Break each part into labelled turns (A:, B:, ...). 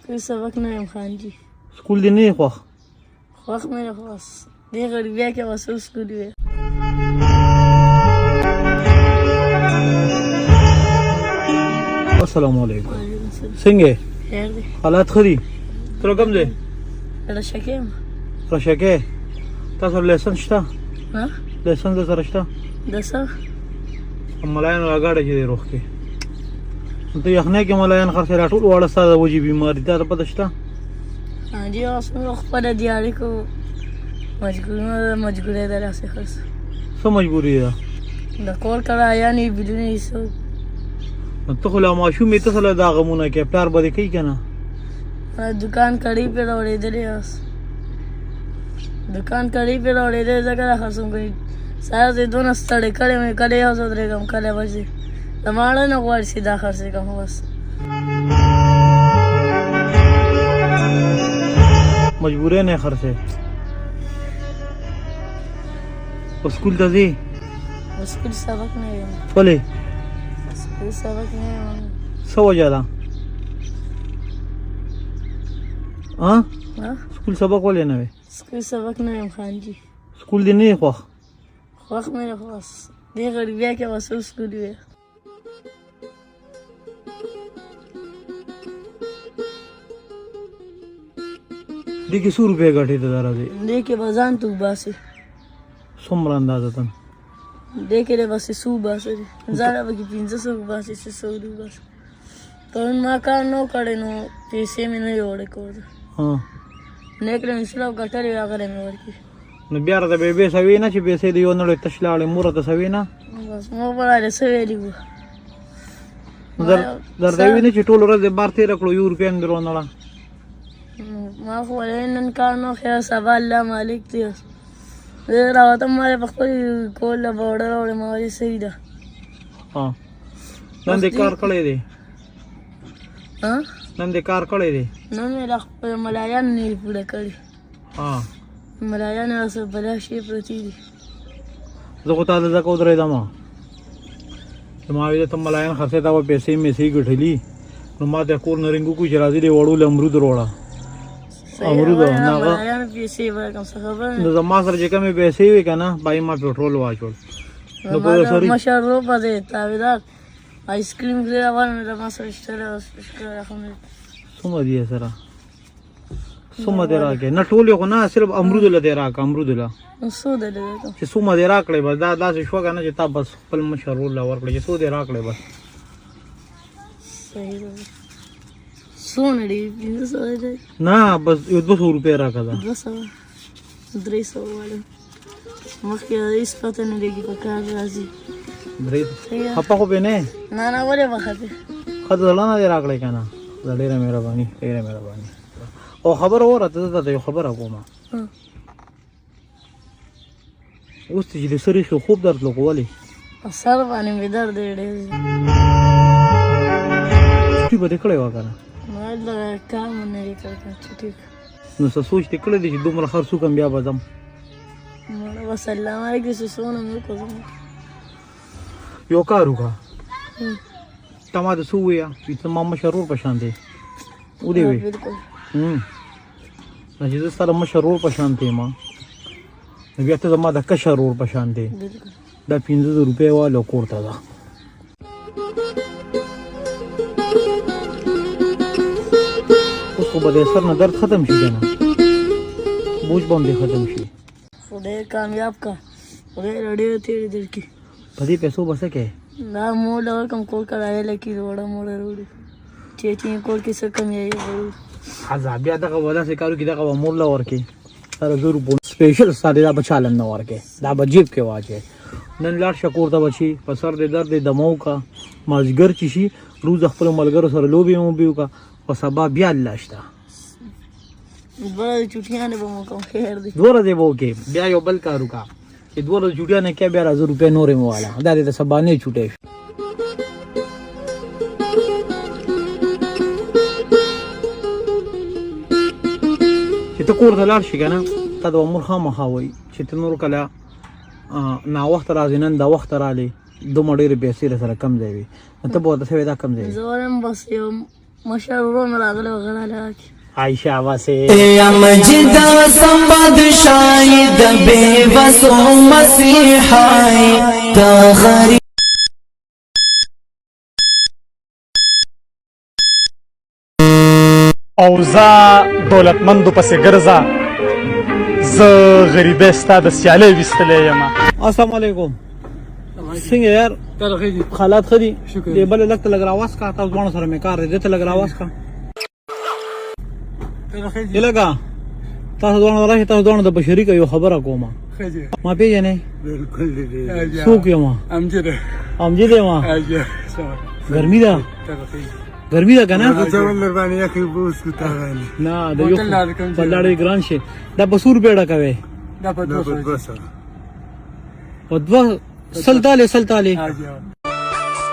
A: سکول سبق نه یم خان جي.
B: سکول دې نه خوښ؟
A: خوښ مې نه، خوښ دې غریبیا کې وسو سکول وی.
B: السلام علیکم، څنګه
A: خیر دی؟
B: حالات ښه دي؟ تر کوم ځای؟
A: رشکې یم.
B: رشکې. تاسو لایسنس شته؟
A: ها،
B: لایسنس در سره شته؟
A: د څه؟
B: ملایانو راګاډی چې دی روغ کې، ته یخنۍ کې ملایان خرڅوي، دا ټول واړه ستا د وجې بیمار دي، تا ته پته شته؟
A: جی، اوس موږ خپله دیاري کوو، مجبوري ده راسې خرڅ.
B: څه مجبوري ده؟
A: د کور کرایانې، بلونه یې څه.
B: نو ته خو لا ماشوم یې، ته څه له دا غمونه کوې؟ پلار به دې کوي که نه؟
A: دکان کړی پرې راوړېدلی، اوس دکان کړی پرې راوړېدلی، ځکه دا خرڅوم. کوي سهار دې دونه ستړی کړی مې، کله یو ځل درېږم، کله بل ځای. زما اړه نه غواړي چې دا خرڅې کړم بس.
B: مجبورې نه خرڅې. او سکول ته ځې؟
A: سکول سبق نه یم.
B: ولې
A: سکول سبق نه یم؟
B: څه وجه ده؟ ها، سکول سبق ولې نه وې؟
A: سکول سبق نه یم خان جي.
B: سکول دې نه خوښ؟
A: خوښ مې نه، خوښ دې غریبیا کې وسو سکول وی.
B: دې کې څو روپۍ ګټې ته راځي؟
A: دې کې به ځان ته وباسي.
B: څومره اندازه تن؟
A: دې کې به څه وباسي، ځان به کې 500 وباسي، څه سو وباسي. پرون ما کار نو کړی، نو پیسې مې نه وړې کور ته.
B: ها،
A: نیکله مې سلو ګټلې، هغه مې ورکړي.
B: نو بیا راته بې بې سوي نه چې پیسې دې یو نړۍ تش لاړې، مور ته سوي نه؟
A: بس مور به راله څه ویلي وو؟
B: درته وی نه چې ټول ورځ دې بار تېره کړو، یو روپۍ هم دې رانړه؟
A: ما خو ویل نن کار نو خیر، سبا الله مالک دی. زه راوتم، ما په خپل کور له به اوړه راوړې. ما ویل صحیح ده.
B: ها، نن دې کار کړی دی؟
A: ها،
B: نن دې کار کړی دی؟
A: نن مې له خپل ملایان نه یې پوره کړی.
B: ها،
A: ملایان راسره بلا شی پرتې دي.
B: زه خو تا ته ځکه ودرېدم چې ما ویل ته ملایان خرڅې، تا به پیسې میسې ګټلي، نو ما ته کور نه رنګ وکړو چې راځي دې وړو له امرود راوړه. امرود نه هغه
A: ملایان پیسې ورکړم، څه خبره.
B: نو زما سره چې کومې پیسې وې که نه بای، ما پټرول واچول. نو په سوري
A: مشر ورور به دی تابعدار آیسکریم خوري، روان مې له ما سره شته.
B: څومره دي سره؟ څومره دې راکړې؟ نه ټولې خو نه، صرف امرود له دې راکړه، امرود له.
A: څو دې درکړم؟
B: چې څومره دې راکړې بس. دا داسې شوه که نه چې تا بس خپل مشر ورور له ورکړې، چې څو دې راکړې بس.
A: صحیح ده. څونه ډېر؟ 500 دی.
B: نه، بس یو 200 روپۍ راکړه. دا
A: 200، 300 والم. مخکې هېڅ پته نه لګي، په کار راځي.
B: درې خفه خو به نه؟
A: نه نه، ولې به خفه؟
B: ښه زړه نه دې راکړې که نه؟ دا ډېره مهرباني، ډېره مهرباني. او خبره وره، ته درته یو خبره کوم. اوس چې د سرې شو خوب درتلو، خو ولې؟
A: په سر باندې مې درد دی ډېر.
B: چټي به دې کړی وه که نه؟
A: ما دغه کار مې نه دی کړی که چټي.
B: نو څه سوچ دې کړی دی چې دومره خرڅ وکړم بیا به ځم؟
A: مړه بس الله مالک دې، چې څونه مې وکړو.
B: یو کار وکړه، ته ما ته څه ووایه چې ته ما مشر ورور په شان دی ودې وې.
A: بالکل.
B: نو چې زه ستا د مشر ورور په شان دی یم، نو بیا ته زما د کشر ورور په شان دی.
A: بالکل.
B: دا 5000 روپۍ واله، کور ته ځه. اوس خو به د سر نه درد ختم شي که نه، بوج به هم دې ختم شي.
A: خدای کامیاب کا، خدای له ډېره تېرې درکړي.
B: په دې پیسو به څه کوې؟
A: دا مور له ورکړم، کور کرایه لکې، وړه مور راوړي چې کور کې څه کمیابي وروړي.
B: ښځه بیا دغه به داسې کارو کې دغه به مور له ورکړې. سره زه روپو سپیشل ستا دی، دا به چا له نه ورکړې، دا به جیب کې واچوې. نن لاړ شه کور ته بچي، په سر دې درد دی دمه وکړه، مازدیګر چې شي روز د خپلو ملګرو سره لوبې موبې وکړه، او سبا بیا الله شته.
A: دوه ورځې چوټیانې به مو کوم، خیر دی.
B: دوه ورځې به وکړې، بیا یو بل کار وکړه چې دوه ورځې چوټیانې کوې، بیا راځه روپۍ نورې مې واله، دا دې د سبانۍ چوټۍ شو. چې ته کور ته لاړ شې که نه، تا ته به مور خامخا وایي چې ته نور کله ناوخته راځې، نن دا وخته رالې، دومره ډېرې پیسې در سره کم ځای وي، نو ته به ورته څه وایې؟ دا کم ځای وي.
A: زه وایم بس یو مشر ورور مې راغلی و، هغه راله راکړي.
B: عائشہ واسه
C: مجد سم بادشاہي د بے وسو مسیحای د غریب.
D: او زه دولتمندو پسې ګرځه، زه غریبې ستا د سیالۍ ویستلی یم.
B: السلام علیکم، څنګه یار، حالات ښه دي؟ دې بل لږ ته لږ راواز کا، تاسو دواړو سره مې کار دی. دې ته لږ راواز کا. لګا تاسو دواړو راشئ، تاسو دواړو د بشریکه یو خبره کوم. ما پیژنې؟
E: بالکل دې.
B: څوک یم؟
E: امجد.
B: امجد یم. ګرمي ده، ګرمي ده که نه؟
E: څو باندې یخې اوبه وڅښو تا باندې.
B: نه د یو په لاړې ګران شي. دا په 100 روپۍ ډکوې؟
E: دا په 200.
B: په دوه سل تالې، سل تالې.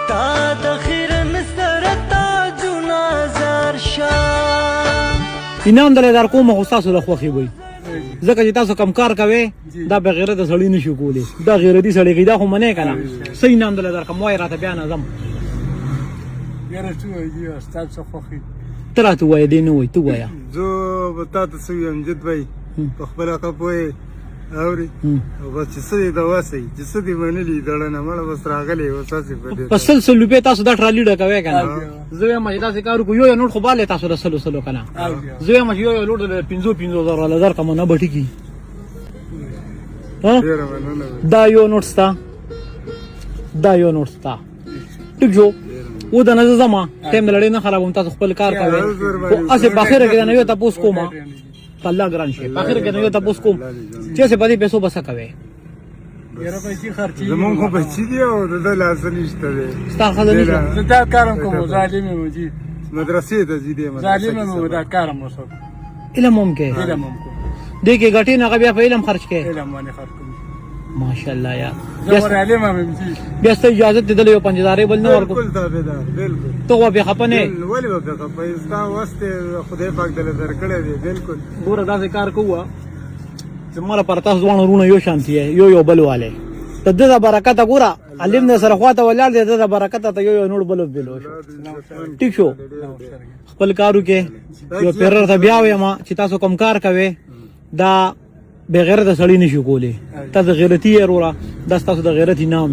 C: تا د خیرن سره تاجونه زر شه.
B: انعام دلې در کوم، خو تاسو له خوښي وي، ځکه چې تاسو کم کار کوئ، دا بغیرت سړی نشو کولی، دا غیرتي سړی کوي، دا خو منې که نه؟ څه انعام دلې در کوم، وایې راته، بیا نه ځم.
E: یاره څه وایي استاد، څه خوښي؟
B: ته راته ووایه، دی نه وایي، ته ووایه.
E: زه به تا ته څه ویم امجد بھائی، په خپله ښه پوه اوري او بس چې څه دې د وسه چې څه دې منلي دړنه مړه بس راغلی اوس هسې په دې.
B: په سل سل روپۍ تاسو دا ټرالي ډکوئ که نه؟ زه وایم چې تاسو کار وکړو، یو یو نوټ خو بالی تاسو له سلو سلو که نه؟ زه وایم چې یو یو نوټ د پنځو پنځو زرو له درکړم نه به ټیکي؟
E: ډېره مننه.
B: دا یو نوټ ستا، دا یو نوټ ستا، ټیک شو؟ و د نه زما ټایم د لړۍ نه خرابوم، تاسو خپل کار کوئ. خو هسې په اخره کې د نه یو تپوس کوم، په الله ګران شي، په اخره کې نه یو تپوس کوم چې هسې په دې پیسو به څه کوې؟
E: زمونږ خو بچي دي او د ده لاس نشته دی.
B: ستا ښځه نشته؟
E: زه دا کارم کوم، ظالم یم جی، مدرسې ته ځي دی، ظالم یم، دا کارم وسو.
B: علم هم کې؟
E: علم هم کوم.
B: دې کې ګټې نه، هغه بیا په علم خرج کې؟
E: علم باندې خرج کوم.
B: ماشاءالله یار،
E: زه ور عالم یم جی.
B: بیا ستا اجازت دې دله یو پنځه بل نه ورکو؟
E: بالکل تابعدار، بالکل.
B: ته خو بې خپه نه؟
E: ولې به بې خپه؟ ستا وس دی، خدای پاک دله درکړی دی، بالکل.
B: ګوره داسې کار کوه چې ما لپاره تاسو دواړه وروڼه یو شانتي یو یو بل والے ته د ده برکته. ګوره علم د سره خواته ولاړ دی، د ده برکته ته یو یو نور بل بلو شو. ټیک شو؟ خپل کارو کې یو پیرر ته بیا وایم چې تاسو کوم کار کوئ دا بغیر د سړی نشو کولی، تاسو غیرتی یې وروره، دا ستاسو د غیرت انعام.